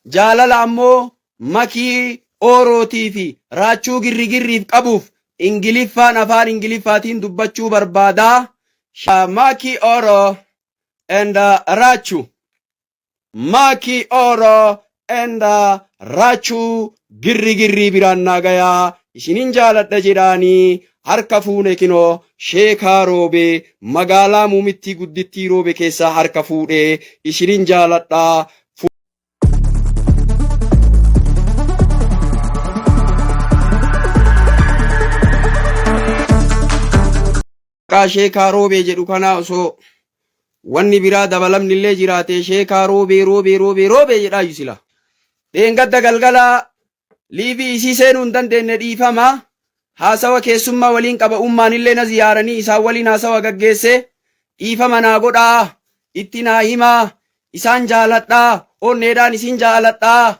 Jaalala ammoo Makii Oorootii fi Raachuu Girrigirriif qabuuf Ingiliffaan afaan Ingiliffaatiin dubbachuu barbaada. Maki Oro and Rachu. Maki Oro and Rachu Girrigirrii biraan naa gayaa isinin jaaladha jedhaanii harka fuune kinoo Sheekaa Roobee magaalaa muumittii guddittii Roobe keessaa harka fuudhee isinin jaaladha. Maqaa Sheekaa Roobee jedhu kanaa osoo wanni biraa dabalamni illee jiraate Sheekaa Roobee Roobee Roobee Roobee jedhaayyu sila. Dheengadda galgala liivii isii seenuu hin dandeenye dhiifama. Haasawa keessummaa waliin qaba ummaan illee na ziyaaranii isaan waliin haasawa gaggeesse dhiifama naa godhaa itti naa himaa isaan jaaladhaa onneedhaan isin jaaladhaa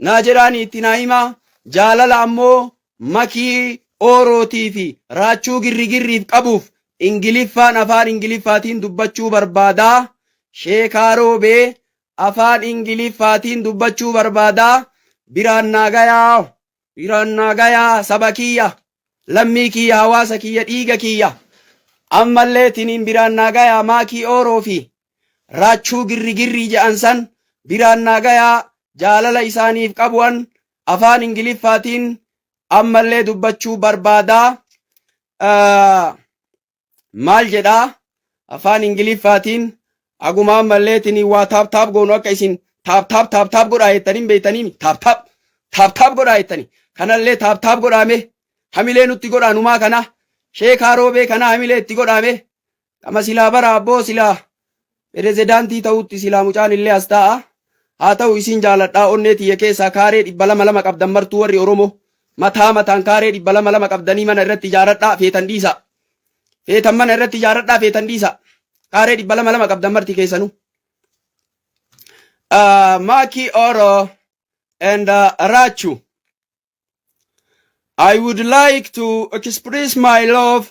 naa jedhaani itti naa himaa jaalala ammoo Makii Oorootii fi Raachuu Girrigirriif qabuuf Ingiliffaan afaan Ingiliffaatiin dubbachuu barbaada. Sheekaa Roobee afaan Ingiliffaatiin dubbachuu barbaada. Biraan naa gayaa. Biraan naa gayaa saba kiyya. Lammii kiyya hawaasa kiyya dhiiga kiyya. Ammallee tiniin biraan naa gayaa Maakii Ooroo fi Raachuu Girrigirrii jedhan san biraan naa gayaa jaalala isaaniif qabuan afaan Ingiliffaatiin ammallee dubbachuu barbaada. Maal jedhaa afaan Ingiliffaatiin aguma ammallee tiniin waa taap taap goonu akka isin taap taap taap taap godhaa jettanii beektanii taap taap taap taap godhaa jettanii kanallee taap taap godhaame hamilee nutti godhaa numaa kana sheekaa roobee kana hamilee itti godhaame Qama silaa bara abboo silaa pirezidaantii ta'utti silaa mucaan illee as taa'a. Haa ta'u isin jaaladhaa onnee tiyya keessaa kaaree 200 lama qabdan martuu warri Oromoo mataa mataan kaaree 200 lama qabdanii mana irratti ijaaradhaa feetan dhiisaa. Feetan mana irratti ijaaradhaa feetan dhiisaa. Kaaree 200 lama qabdan marti keessanuu. Maki Oro and Rachu. I would like to express my love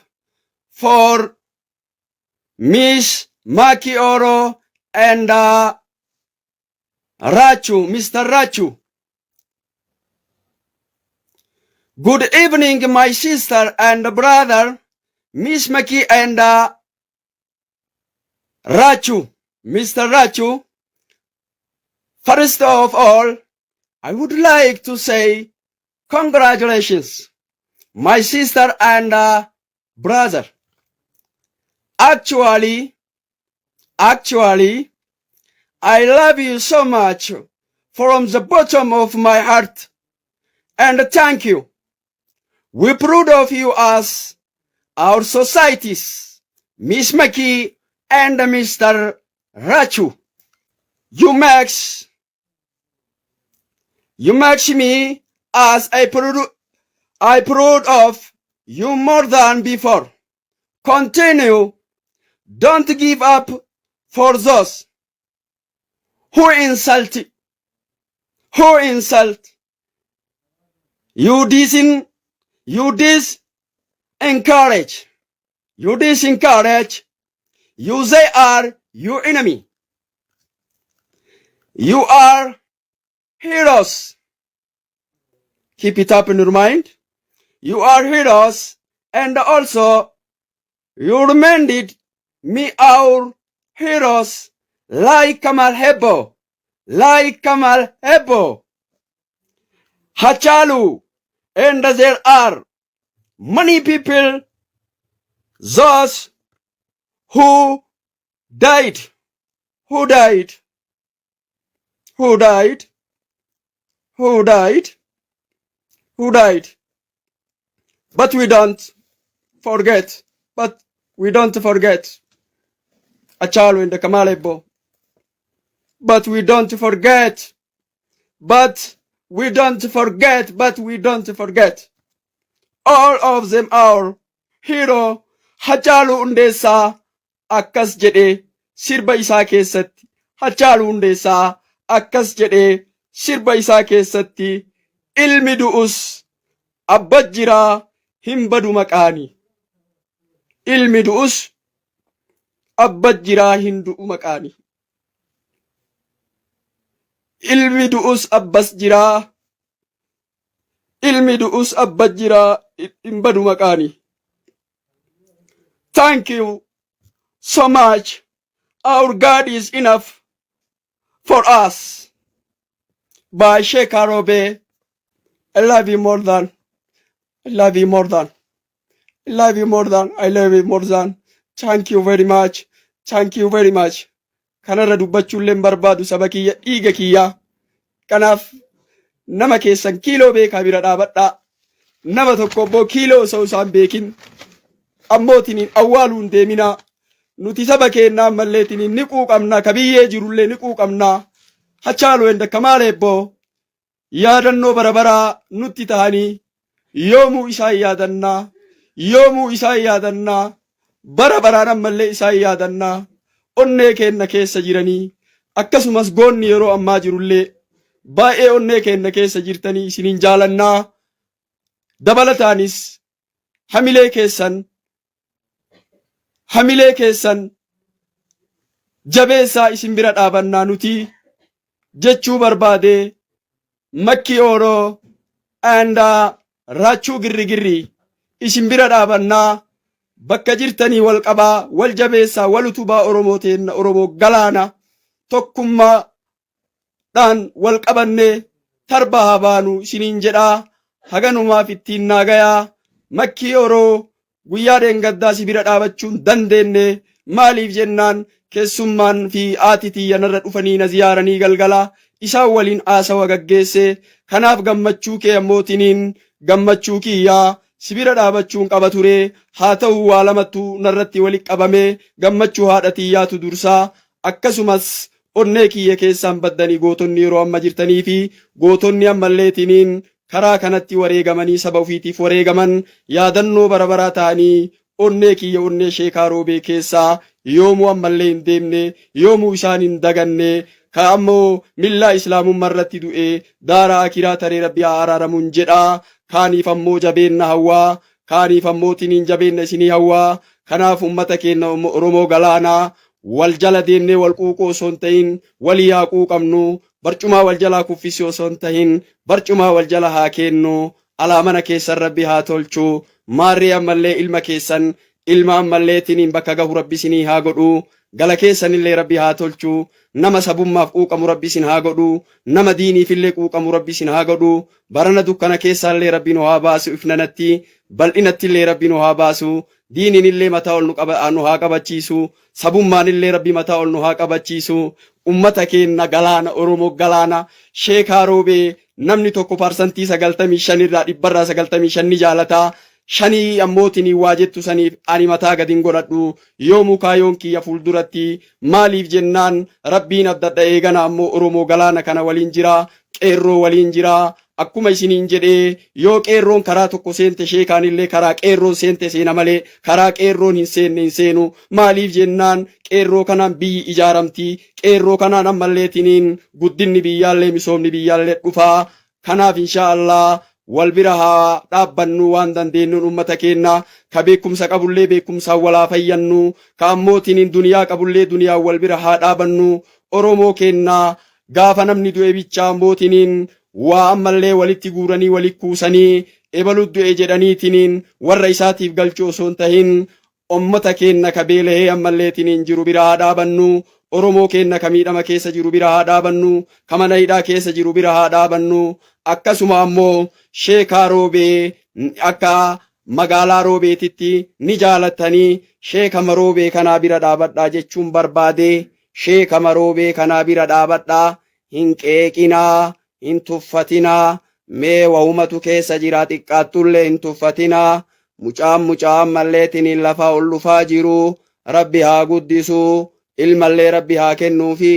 for Miss Maki Oro and Rachu, Mr. Rachu. Good evening, my sister and brother, Miss Maki and Rachu, Mr. Rachu. First of all, I would like to say congratulations, my sister and brother. Actually, actually, I love you so much from the bottom of my heart and thank you. We proud of you as our societies, Miss Maki and Mr. Rachu. You makes you makes me as I proud of you more than before. Continue. Don't give up for those who insult who insult you disin you disencourage you disencourage you. They are your enemy. You are heroes. Keep it up in your mind. You are heroes, and also you reminded me our heroes like Kamal Hebo, like Kamal Hebo, Hachalu, and there are many people, those who died, who died, who died, who died, who died. But we don't forget, but we don't forget Hachalu and the Kamal Hebo. But we don't forget, but we don't forget, but we don't forget. All of them are hero. Hacaaluu Hundeessaa akkas jedhee sirba isaa keessatti Hacaaluu Hundeessaa akkas jedhee sirba isaa keessatti ilmi du'us abba jiraa hin badu maqaani. Ilmi du'us abba jiraa hin du'u maqaani. Ilmi du'us abbas jiraa. Ilmi du'us abba jiraa hin badu maqaani. Thank you so much. Our God is enough for us. By Sheikh Robe. I love you more than. I love you more than. I love you more than. I love you more than. Thank you very much. Thank you very much. Kanarra dubbachuullee hin barbaadu, saba kiyya, dhiiga kiyyaa. Kanaaf nama keessan kiiloo beekaa bira dhaabadhaa. Nama tokko immoo kiiloo osoo isaan beekin ammootiniin awwaaluu hin deeminaa. Nuti saba keennaa ammalleetiniin ni quuqamna, ka biyyee jirullee ni quuqamna. Hachaaluu henda Kamaal Eebboo yaadannoo bara baraa nutti tahanii yoomuu isaan yaadannaa, yoomuu isaan yaadannaa, bara baraan ammallee isaan yaadannaa, onnee keenna keessa jiranii. Akkasumas goonni yeroo ammaa jirullee baay'ee onnee keenna keessa jirtanii, isiniin jaalannaa. Dabalataanis hamilee keessan jabeessaa, isin bira dhaabannaa nuti jechuu barbaade. Makki Ooroo and Raachuu Girrigirri isin bira dhaabannaa. Bakka jirtanii wal qabaa, wal jabeessaa, wal utubaa. Oromoo teenna, Oromoo galaana, tokkummaadhaan wal qabannee tarba haa baanu isiniin jedhaa. Haganumaaf ittiin naagayaa. Makkii Oroo, guyyaa dheengaddaa si bira dhaabachuun dandeenye. Maaliif jennaan, keessummaan fi haati tiyya narra dhufanii na ziyaaranii galgala isaan waliin haasawa gaggeesse. Kanaaf gammachuu kee ammootiniin gammachuu kiyyaa si bira dhaabachuun qaba ture. Haa ta'u, waa lamattu narratti walitti qabame. Gammachuu haadha tiyyaatu dursaa. Akkasumas onnee kiyya keessaan baddanii, gootonni yeroo amma jirtanii fi gootonni ammalleetiniin karaa kanatti wareegamanii, saba ofiitiif wareegaman, yaadannoo bara baraa ta'anii onnee kiyya, onnee Sheekaa Roobee keessaa yoomuu ammallee hin deemne, yoomuu isaan hin daganne. Ka ammoo millaa islaamummaa irratti du'e daara akiraa taree Rabbi haa araaramuun jedha. Kaaniif ammoo jabeenna hawwaa, kaaniif ammoo tiniin jabeenna isinii hawwaa. Kanaaf ummata keenya Oromoo galaanaa, wal jala deemnee wal quuquu osoo hin ta'in walii haa quuqamnu. Barcumaa wal jalaa kuffisuu osoo hin ta'in barcumaa wal jala haa kennu. Alaa mana keessan Rabbi haa tolchu. Maarree ammallee ilma keessan, ilma ammallee tiniin bakka gahu Rabbi isinii haa godhu. Gala keessanillee Rabbi haa tolchu. Nama sabummaaf quuqamu Rabbi isin haa godhu. Nama diiniifillee quuqamu Rabbi isin haa godhu. Barana dukkana keessaallee Rabbi nu haa baasu, ifnanatti bal'inattillee Rabbi nu haa baasu. Diiniinillee mataa ol nu haa qabachiisu. Sabummaanillee Rabbi mataa ol nu haa qabachiisu. Ummata keenna galaana, Oromoo galaana, Sheekaa Roobee namni tokko 95% irraa, dhibbarraa 95 ni jaalataa. Shanii ammootinii waa jettu saniif ani mataa gadin godhadhu yoomuu. Kaayoon kiyya fuulduratti. Maaliif jennaan, Rabbiin abdadha. Eegana ammoo Oromoo galaana kana waliin jira, qeerroo waliin jira. Akkuma isiniin jedhee, yoo qeerroon karaa tokko seente, sheekaanillee karaa qeerroon seente seena malee karaa qeerroon hin seenne hin seenu. Maaliif jennaan, qeerroo kanaan biyyi ijaaramti. Qeerroo kanaan ammalleetiniin guddinni biyyaallee, misoomni biyyaallee dhufaa. Kanaaf inshaa Allah wal bira haa dhaabbannu waan dandeenyuun. Ummata keenya ka beekumsa qabullee beekumsaan walaa fayyannu, ka ammootiin duniyaa qabullee duniyaa wal bira haa dhaabannu. Oromoo keenya, gaafa namni du'e bichaa ammootiniin waa ammallee walitti guuranii walitti kuusanii ebalu du'e jedhaniitiniin warra isaatiif galchuu osoo hin tahin, ummata keenya ka beelahee ammalleetiniin jiru bira haa dhaabannu. Oromoo keenya ka miidhama keessa jiru bira haa dhaabannu, ka mana hidhaa keessa jiru bira haa dhaabannu. Akkasuma ammoo Sheekaa Roobee akka magaalaa Roobeetitti ni jaalattanii, Sheeka Roobee kanaa bira dhaabadhaa jechuun barbaade. Sheeka Roobee kanaa bira dhaabadhaa, hin qeeqinaa, hin tuffatinaa. Mee wahumatu keessa jira, xiqqaattullee hin tuffatinaa. Mucaan mucaa ammalleetiniin lafaa ol dhufaa jiru, Rabbi haa guddisu. Ilmallee Rabbi haa kennuu fi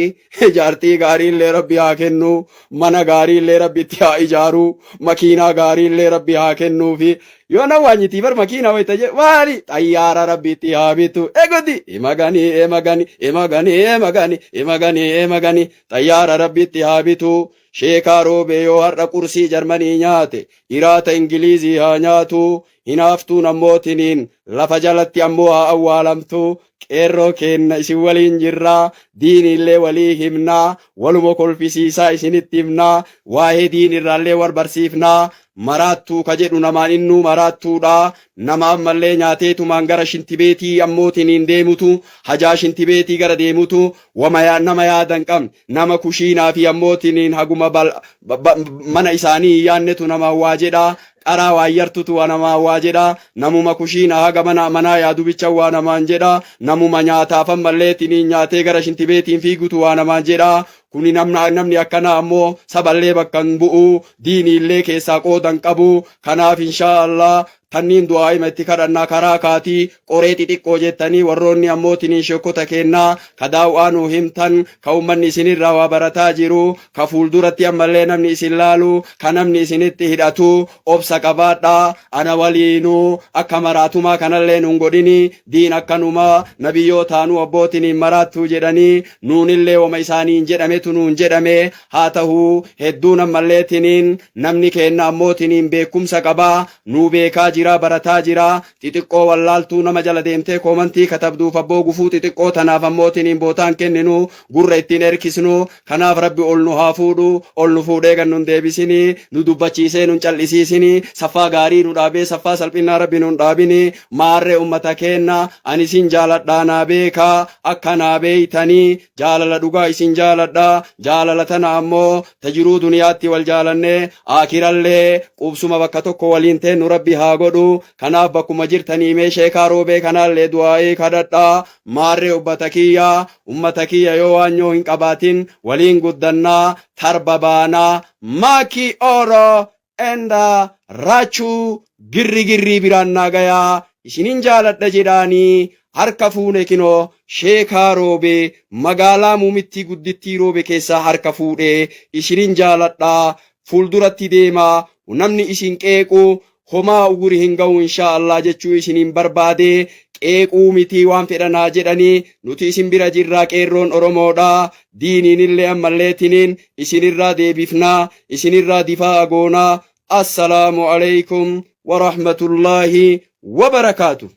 jaartii gaariillee Rabbi haa kennu, mana gaariillee Rabbi itti haa ijaaru, makiinaa gaariillee Rabbi haa kennuu fi yoo na waanyitii bar makiinaa wayita jedhu maali, xayyaara Rabbi itti haa bitu. Egodi imaganii emagani imaganii emagani imaganii emagani, xayyaara Rabbi itti haa bitu. Sheekaa Roobee yoo har'a qursii Jarmanii nyaate, iraata Ingilizii haa nyaatu. Hinaaftuun ammootiniin lafa jalatti ammoo haa awwaalamtu. Qeerroo keenna isin waliin jirra. Diiniillee walii himna. Waluma kolfisiisaa isinitti himna. Waa'ee diin irraallee wal barsiifna. Maraattuu ka jedhu namaan innuu maraattuudha. Nama ammallee nyaateetumaan gara shintibeetii ammootiniin deemutu, hajaa shintibeetii gara deemutu, wama nama yaada hin qabne, nama kushiinaa fi ammootiniin haguma mana isaanii hin yaannetu namaan waa jedha. Qaraa waan yartutu waa namaan waa jedha. Namuma kushiinaa haga mana manaa yaadu bicha waa namaan jedha. Namuma nyaataaf ammallee tiniin nyaatee gara shintibeetiin fiigutu waa namaan jedha. Kuni namni akkanaa ammoo saballee bakka hin bu'u, diiniillee keessaa qooda hin qabu. Kanaaf inshaa Allah tanniin du'aa'ima itti kadhannaa karaa kaatii qoree xixiqqoo jettanii warroonni ammoo tiniin sheekota keennaa ka daaw'aa nuu himtan, ka ummanni isinirraa waa barataa jiru, ka fuulduratti ammallee namni isin laalu, ka namni isinitti hidhatu, obsa qabaadhaa. Ana waliinuu akka maraatumaa kanallee nun godhini. Diin akkanuma nabiyyootaanuu abbootiniin maraattuu jedhanii nuunillee wama isaaniin jedhametu nuun jedhame. Haa ta'uu hedduun ammallee tiniin namni keenna ammoo tiniin beekumsa qaba, nuu beekaa jira, barataa jira. Xixiqqoo wallaaltuu nama jala deemtee koomantii katabduuf abboo gufuu xixiqqoo tanaaf ammoo tiniin bootaan kenninu, gurra ittiin erkisnu. Kanaaf Rabbi ol nu haa fuudhu, ol nu fuudhee gad nun deebisini, nu dubbachiisee nun cal'isiisini, saffaa gaarii nu dhaabee saffaa salphinnaa Rabbi nun dhaabini. Maarree ummata keenna, ani isin jaaladhaa naa beekaa, akka naa beeytanii jaalala dhugaa isin jaaladha. Jaalala tana ammoo ta jiruu duniyaatti wal jaalannee aakirallee quubsuma bakka tokko waliin teennu Rabbi haa godhu. Kanaaf bakkuma jirtanii mee sheekaa Roobee kanaallee du'aa'ii kadhadhaa. Maarree ummata kiyya, ummata kiyya yoo waanyoo hin qabaatin waliin guddannaa, tarba baanaa. Maakii Oro and Raachuu girri girrii biraan naa gayaa, isinin jaaladha jedhaanii harka fuune. Kinoo sheekaa Roobee magaalaa muumittii guddittii Roobe keessaa harka fuudhee isinin jaaladha. Fuulduratti deemaa, namni isin qeequ homaa uguri hin ga'u inshaa Allah jechuu isiniin barbaade. Qeequu mitii, waan fedhanaa jedhanii, nuti isin bira jirraa. Qeerroon Oromoodha, diiniinillee ammallee tiniin isinirraa deebifnaa, isinirraa difaa goonaa. Assalaamu alaikum warahmatullaahi wabarakaatu.